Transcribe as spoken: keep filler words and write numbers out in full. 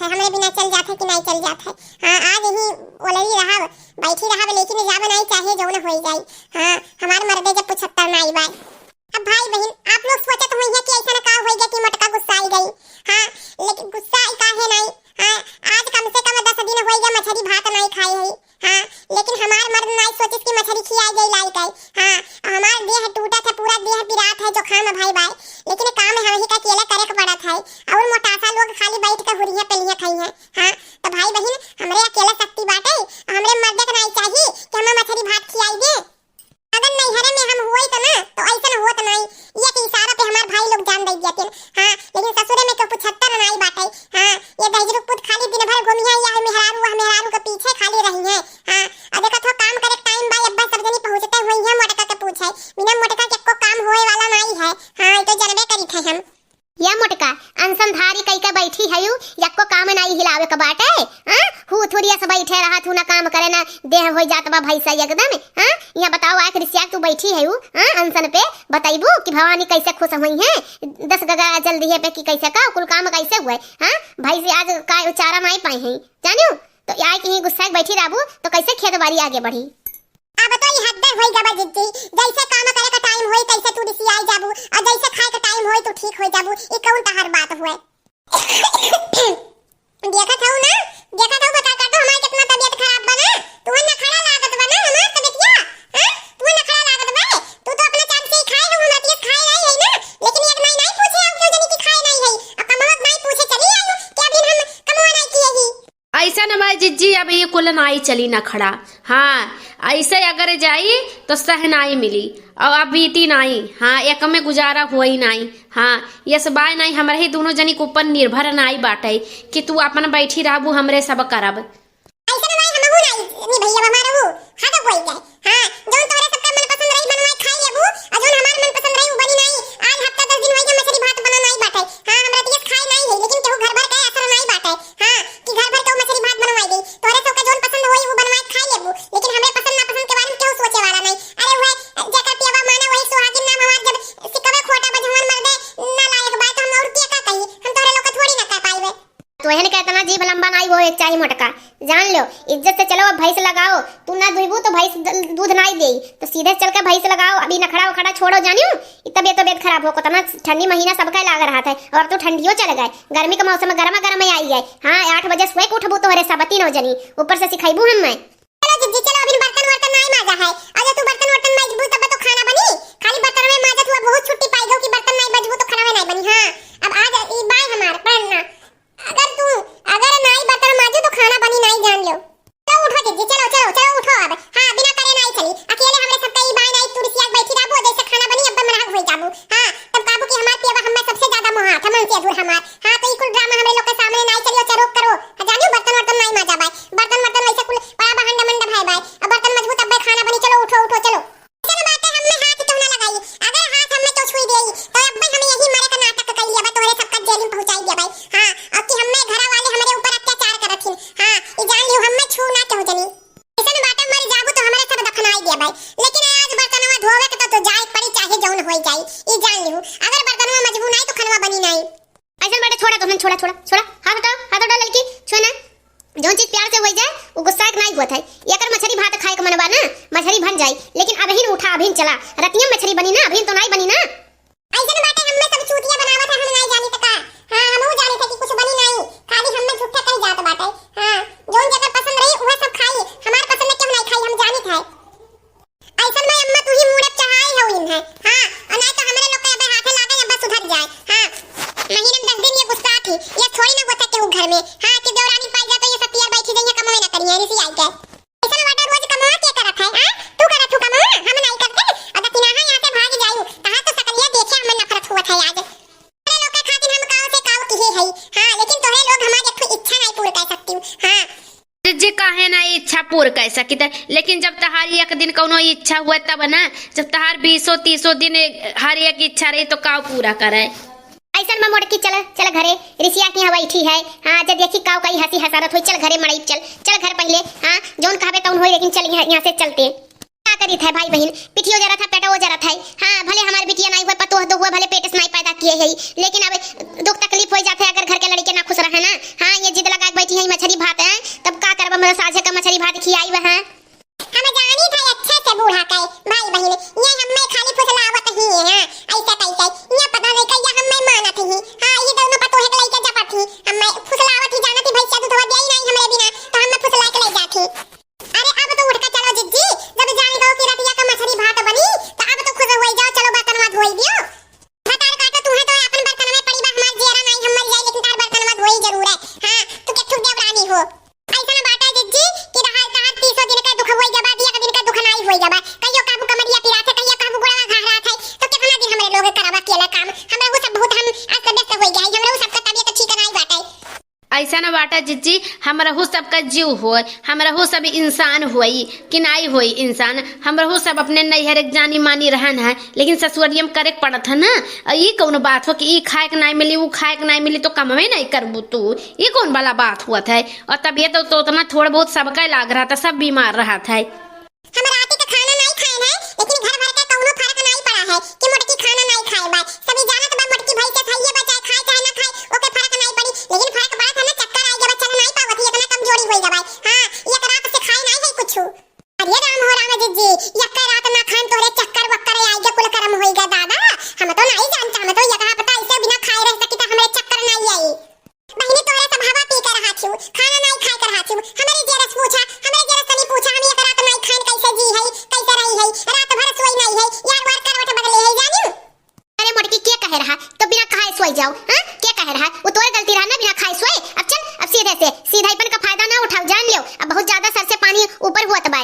है, हमरे बिना चल जात है कि नाहीं चल जात है। हाँ, आज यही ओलरी रहब, बैठी रहब, लेकिन जाब नाहीं चाहे जौन होइ जाई। हाँ, हमार मर्दे जब पुछत्तर नाहीं बाय। अब भाई बहिन, आप लोग सोचत होइहैं कि अइसन का होइ गै कि मोटका गुस्साइ गई। हाँ, लेकिन गुस्साई काहे नाहीं? हाँ, आज कम से कम दस दिन होइ गै मछरी भात नाहीं खाए है। हाँ, लेकिन हमार मर्द नाहीं सोचिस कि मछरी खियाई गई लाई काई। हाँ, हमार देह टूटत है, पूरा देह पिरात है, जुखाम है भाई बाय। लेकिन काम हमही का अकेले करे के पड़त है। और मोटासा लोग खाली बैठ के हुरिया पेलिया खाई है। हाँ, तो भाई बहिन, हमरे अकेले शक्ति बाटे, हमरे मर्दे के नाहीं चाही कि हमें मछरी भात खियाई दे। अगर नैहरे में हम होइत ना, तो अइसन होत नाहीं। ये के इशारा पे हमार भाई लोग जान दे दिया थे। हाँ, लेकिन ससुरे में तो पुछत्तर नाहीं बाटे। हाँ, ये दहिजरू पूत खाली दिन भर घूमिहैं, यह मेहरारू, वह मेहरारू के पीछे खाली रहिहैं। हाँ, अब देखत हो काम करे टाइम बा, अब्बा सब जनी पहुँचते होइहैं मोटका के पूछे। बिना मोटका के एको काम होए वाला नाहीं है। हाँ, ये तो जनबे करी थे हम। या मोटका, अनसन धारी कई के बैठी हयू, यक्को काम नाई हिलावे के बाटे, हाँ? हू थुरिया से बैठे रहा, तू ना काम करे, ना देह होई जात बा भैंसा एकदम, हाँ? यहाँ बताओ, आँख रिसिया के तू बैठी हयू, हाँ? अनसन पे बतैबू कि भवानी कैसे खुश हुई हैं, दस गगरा जल्दी है पे कि कैसे का, कुल काम कैसे हुए, हाँ? भैंस आज का चारा नाई पाई हैं, जानियो? तो आए के ही गुस्सा के बैठी रहबू, तो कैसे खेत बाड़ी आगे बढ़ी? अब तो ई हद होई गवा जिज्जी, जैसे काम करे का टाइम होई तैसे तू रिसियाई जाबू, और जैसे खाए का टाइम होई तू ठीक होई जाबू। ई कौन तहार बात हुए? देखत हऊ ना, देखत हऊ, बता कर दो हमार कितना तबीयत खराब बा ना। तू नखरा लागत बा ना हमार तबीयतिया, हाँ? तू नखरा लागत बा। तू तो अपना चांद से ही खाए हो, हमरा तीस खाए नहीं है ना। लेकिन एक नाई नाई पूछे, आओ क्यों जानी कि खाए नहीं है। अब कमावत नाई पूछे चली आयो कि अभी हम कमवा नाई किए ही। ऐसा न भाई जिज्जी, अब ये कुल नाई चली नखड़ा। हाँ, ऐसे अगर जाई तो सह नाई मिली, और अब बीती नाई। हाँ, एक में गुजारा हुई नाई। हाँ, यस बाय नाई, हमरे ही दोनों जनी के ऊपर निर्भर नाई बाटे कि तू अपन बैठी रहबू, हमरे सब करब। ऐसा न भाई, हमहू नाई निभैया हमार वो, हाँ तो कोई जाए। हाँ, जौन तोहरे सबका मनपसंद रही बनवाए खाई लेबू, और जौन हमार मनपसंद रही वो बनी नाई। आज हफ्ता दस दिन होई के मछरी भात बना नाई बाटे। हाँ, हमरा तीस खाए नाई है, लेकिन केहू घर भर के असर नाई बाटे। हाँ, कि घर भर के मछरी भात बनवाई दे। तोहरे सबका जौन पसंद होई वो बनवाए खाई लेबू, लेकिन हमरे पसंद नापसंद के बारे में केहू सोचे वाला नाई। अरे वह जेकर पियवा माना वही सुहागिन नाम हमार, जब सिकवे खोटा बा जवान मर्दे ना लायक बा तो हम और के का कही? हम तोहरे लोग के थोड़ी ना कह पाइबे। तोहन के इतना जीभ लंबा नाई होए के चाही मोटका, जान लो। इज्जत से चलो, अब भैंस लगाओ। तू ना दुइबू तो भैंस द-, दूध नाई देई, तो सीधे चल के भैंस लगाओ। अभी नखड़ा उखड़ा छोड़ो जानियो, ई तबियत तबियत खराब हो, कितना ठंडी महीना सबका लाग रहा था, और तू ठंडियो चल गए। गर्मी के मौसम में गर्मा गर्म आई गए। हाँ, आठ बजे सोए के उठबू तोहरे सब तीनों जनी, ऊपर से सिखाइबू हम मैं। चलो जिज्जी, चलो, अभी बर्तन वर्तन नाई माजा है। अरे तू बर्तन वर्तन माजबू तब तो खाना बनी। खाली बर्तन में माजत हुआ बहुत छुट्टी पाई गो कि बर्तन नाई माजबू तो खाना में नाई बनी। हाँ, अब आज ई बाय हमार पढ़ना। अगर तू, अगर नाई बर्तन माजू तो खाना बनी नाई, जान लो। तो उठो जिज्जी, चलो, चलो, चलो उठो अब। हाँ, बिना करे नाई चली। अकेले हमरे सबका ई बाय नाई तू रिसिया बैठी रहबू, जैसे खाना बनी अब मनाग होई जाबू। हाँ, तब काबू कि हमार पियवा हमें सबसे ज्यादा मोहात, हमन से दूर हमार। हाँ, तो ई कुल ड्रामा हमरे लोग के सामने नाई चली, अच्छा रोक करो। हाँ, जानियो बर्तन वर्तन नाई माजा बाय। बर्तन वर्तन वैसे कुल पड़ा बा हंडा मंडा भाई बाय। अब बर्तन मजबूत अब्बे खाना बनी, चलो उठो, उठो, चलो। चलो बाटे हमें हाथ क्यों ना लगाई, अगर हाथ हमें तो छुई देई, तो अब्बे हमें यही मरे का नाटक कर लिया बा, तोहरे सबका जेल में पहुंचाई दिया बाय। हाँ, अब कि हमें घर वाले हमरे ऊपर अत्याचार करत हिन। हाँ, ई जान लियो हमें छू ना क्यों जनी। ऐसन बाटे मर जाबू तो हमारे सब दफनाई दिया बाय। लेकिन आज बर्तनवा धोवे के तो, तो जाए पड़ी चाहे जौन होई जाई। ई जान लियो, अगर बर्तनवा मजबू नाई तो खनवा बनी नाई। ऐसन बाटे, छोड़ा तो, छोड़ा, छोड़ा, छोड़ा। हाथ हटाओ, हाथ हटाओ लड़की, छुए ना। जौन चीज प्यार से होई जाए, वो गुस्सा के नाई हुआ था। एकर मछरी भात खाए के मन बा ना, मछरी बन जाई, लेकिन अबहिन उठा, अबहिन चला। रतिया मछरी बनी ना, अबहिन तो नाई बनी ना। ऐसन बाटे, हमें सब चूतिया बनावत है, हम नाई जानी त का। हाँ, हमहू जानी थे कि कुछ बनी नाई, खाली हमें झूठा कही जात बाटे। हाँ, जौन जगह पसंद रही, उहे सब खाई, हमार पसंद के हम नाई खाई, हम जानी थे। ऐसन में अम्मा तू ही मूड़े चढ़ाई हो इन है। हाँ, और ना तो हमरे लोग के अबे हाथे लागे, अब्बा सुधर जाए। हाँ, महीने में दस दिन ये गुस्सा थी, ये थोड़ी ना होता केहू घर में। हाँ, कि देवरानी पाई जा तो ये सतिया बैठी जाइए, कमवे ना करिए, रिसी आई के। ऐसन बाटे रोज कमवा के करत है, हाँ? तू करत हूँ कमवा, हम नहीं करते। अगर तिनाहा यहाँ से भाग जायू, तहाँ तो सकलिया देखे हमें नफरत हुआ था आज। तोहरे लोग के खातिर हम काव से काव किहे हई। हाँ, लेकिन तोहरे लोग हमार एक ठो इच्छा नहीं पूर्ण कर सकती हूँ। हाँ। जिज्जी काहे ना इच्छा पूर्ण कर सकित है, लेकिन जब तहार एक दिन कौनो इच्छा हुआ तब ना, जब तहार बीसों तीसों दिन हर एक इच्छा रही तो काव पूरा करे? ऐसन में मोटकी चल, चल घरे, रिसिया के यहाँ बैठी है। हाँ, जब देखी काव कई हंसी हंसारत होई, चल घरे मड़ई चल, चल घर पहले। हाँ, जौन कहबे तौन होई, लेकिन चल यहाँ, यहाँ से चलते। का कर इत है भाई बहिन, पिठियो जरत है, पेटवो जरत है। हाँ, भले हमार बिटिया नाई हुए, पतोह तो हुए, भले पेट से नाई पैदा किए है, लेकिन अब दुख तकलीफ होइ जात है, अगर घर के लड़के ना खुश रहे ना। हाँ, ये जिद लगा के बैठी है मछरी भात है, तब का करब, हम साझे का मछरी भात खियाई वहाँ। हम जानी था अच्छे से बूढ़ा के, भाई बहिन, ये हमें खाली फुसलावत ही है, ऐसा कैसे, ये पता नहीं कैसे हमें मानत ही। हाँ, ये दोनों पतोह के लइके जपत ही, हमें फुसलावत ही, जानत ही भैंसिया दूधवा देई नहीं हमरे बिना, तो हमें फुसला के ले जात ही। अरे अब तो उठ के चलो जिज्जी, जब जान गओ कि रतिया का मछरी भात बनी, तो अब तो खुश होई जाओ, चलो बर्तनवा धोई दियो। भतार काटो, तुम्हें तो अपन बर्तन में पड़ी बा, हमार जियरा नाई हम मर जाई, लेकिन तार बर्तनवा धोई जरूर है। हाँ, तू के ठुक देवरानी हो। ऐसा ना बात है जिज्जी कि रहा तहार तीसो दिन का दुख होई गबा, दिया का दिन का दुख नाई होई गबा। कहियो कहबू कमरिया पिरात है, कहियो कहबू गोड़वा घहरात है, तो कितना दिन हमरे लोग करब अकेला काम, हमरा वो सब बहुत हम अस्त व्यस्त होई गए, हमरा वो सबका तबीयत ठीक नाई बाटे। ऐसा न बाटा जिज्जी, हमरहू सबका जीव होय, हमरहू सब इंसान होई कि नाई होई इंसान, हमरहू सब अपने नैहर एक जानी मानी रहन है, लेकिन ससुरिया में करे के पड़त है ना। अ, ई कौन बात हो कि ई खाए के नाई मिली, ऊ खाए के नाई मिली, तो कमवे नाई करबू तू, ई कौन वाला बात हुआ था? और तबीयत तो, तो उतना थोड़ा बहुत सबका लाग रहा था, सब बीमार रहा था। हम राती के खाना नाई खाएन है, लेकिन घर भर के कौनो फर्क नाई पड़ा है कि मोटकी खाना नाई खाए बा। सभी जानत बा मोटकी भैंस के खाइए बा, चाहे खाए चाहे ना खाए, ओके फर्क नाई पड़ी, लेकिन फर्क पड़त है ना, चक्कर आई गबा, चल नाई पावत ही, इतना कमजोरी होई गबा। हाँ, एक रात से खाए नाई है कुछ। अरे राम हो राम जिज्जी, एक रात ना खाएन तोहरे चक्कर वक्कर आई गे, कुल करम होई गे दादा। हम तो नाई जानता, हम तो एक हफ्ता ऐसे बिना खाए रह सकी, तो हमरे चक्कर नाई आई। बहिनी, तोरे सब हवा पी के रहा थी, खाना नाई खाए के रहा थी। हमरे जेरस पूछा, हमरे जेरस तनी पूछा, हम एक रात नाई खाएन कैसे जी है, कैसे रही है, रात भर सोई नाई है, यार वार करवट बदले है, जानी। अरे मोटकी, के कहे रहा तो बिना खाए सोई जाओ, हाँ? के कहे रहा? वो तोरे गलती रहा ना, बिना खाए सोए। अब चल, अब सीधे से सीधाईपन का फायदा ना उठाओ, जान लियो, अब बहुत ज्यादा सर से पानी ऊपर हुआ तबा।